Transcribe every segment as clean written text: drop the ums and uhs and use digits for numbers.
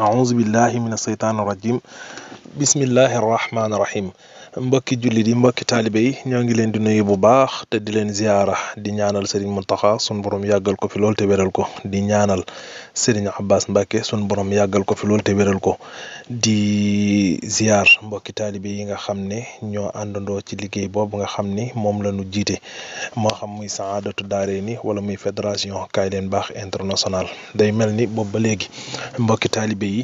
أعوذ بالله من الشيطان الرجيم بسم الله الرحمن الرحيم mbokki jullit yi mbokki taalibe yi ñoo ngi leen di nuyu bu baax te di leen ziara di ñaanal Serigne Mountakha sun borom yàggal ko fi lool te wéral ko di ñaanal Serigne Abbas Mbacke sun borom yàggal ko fi lool te wéral ko di ziar mbokki taalibe yi nga xam ne ñoo àndandoo ci liggéey boobu nga xam ni moom la ñu jiite moo xam muy Saadatu Daarayni wala muy fédération Kaay Leen Baax international day mel ni boobu ba léegi mbokki taalibe yi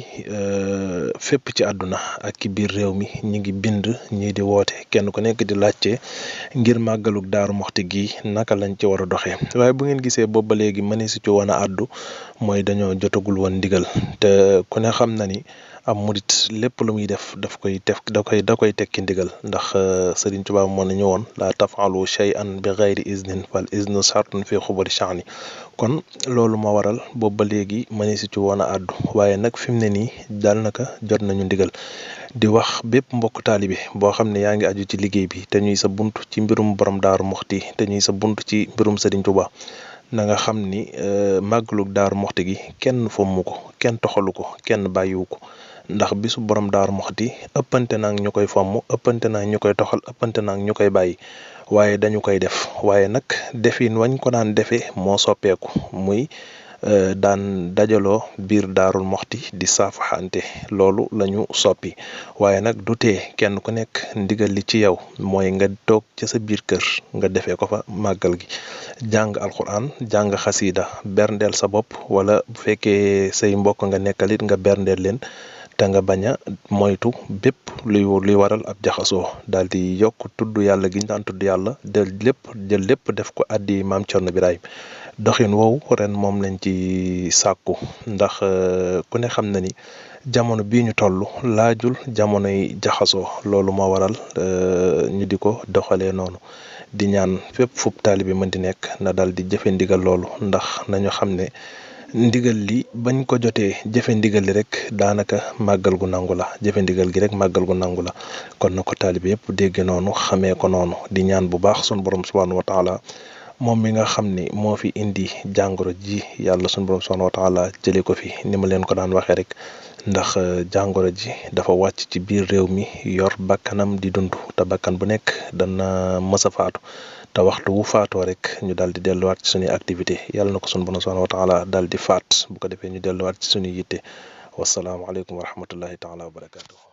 fépp ci àdduna ak ci biir réew mi ñi ngi bind ñii di woote kenn ku nekk di laajte ngir màggalug Daaru Muxti gi naka lañ ci war a doxee waaye bu ngeen gisee boobu ba léegi mëni su ci woon a àddu mooy dañoo jotagul woon ndigal te ku ne xam na ni am murit lépp lu muy def da koy tekki ndigal ndax Sëriñ Tuubaa moo ne ñëwoon laa tafaalu shay'an bi gayri iznin fal iznu shartun fi xubari sha'ni kon loolu moo waral boobu ba léegi mëni su ci woon a àddu waaye nag fi mu ne nii daal naka jot nañu ndigal di wax bépp mbokk taalibe boo xam ne yaa ngi aju ci liggéey bi te ñuy sa bunt ci mbirum borom Daaru Muxti te ñuy sa bunt ci mbirum Sëriñ Tuubaa na nga xam ni màggalug Daaru Muxti gi kenn fomm ko kenn toxalu ko kenn bàyyiwu ko ndax bisu borom Daaru Muxti ëppante naag ñu koy fomm ëppante naag ñu koy toxal ëppante naag ñu koy bàyyi waaye dañu koy def waaye nag defin wañ ko daan defee moo soppeeku muy daan dajaloo biir Daarul Muxti di saafaxante loolu lañu soppi waaye nag du tee kenn ku nekk ndigal li ci yow mooy nga toog ca sa biir kër nga defee ko fa màggal gi jàng alxuraan jàng xasiida berndeel sa bopp wala bu fekkee say mbokk nga nekkalit nga berndeel leen te nga bañ a moytu bépp luy waral ab jaxasoo daal di yokk tudd yàlla gi ñu daan tudd yàlla jël lépp def ko addi maam Cerno Birahim doxin woowu ren moom lañ ci sàkku ndax ku ne xam na ni jamono bii ñu toll laajul jamonoy jaxasoo loolu moo waral ñu di ko doxalee noonu di ñaan fépp fub taalibe bi mën di nekk na dal di jëfe ndigal loolu ndax nañu xam ne ndigal li bañ ko jotee jëfe ndigal li rek daanaka màggal gu nangu la jëfe ndigal gi rek màggal gu nangu la kon na ko taalibe yëpp dégg noonu xamee ko noonu di ñaan bu baax sun borom subhaanahu wa taala moom mi nga xam ni moo fi indi jàngoro ji yàlla sunu borom subhaanahu wa taala jëlee ko fi ni ma leen ko daan waxee rek ndax jàngoro ji dafa wàcc ci biir réew mi yor bakkanam di dund te bakkan bu nekk dana mës a faatu te waxtu wu faatoo rek ñu daal di delluwaat ci suñuy activité yàlla na ko sunu borom subhaanahu wa taala daal di faat bu ko defee ñu delluwaat ci suñuy yitte wasalaamaaleykum wa rahmatullahi taala wa barakaatu.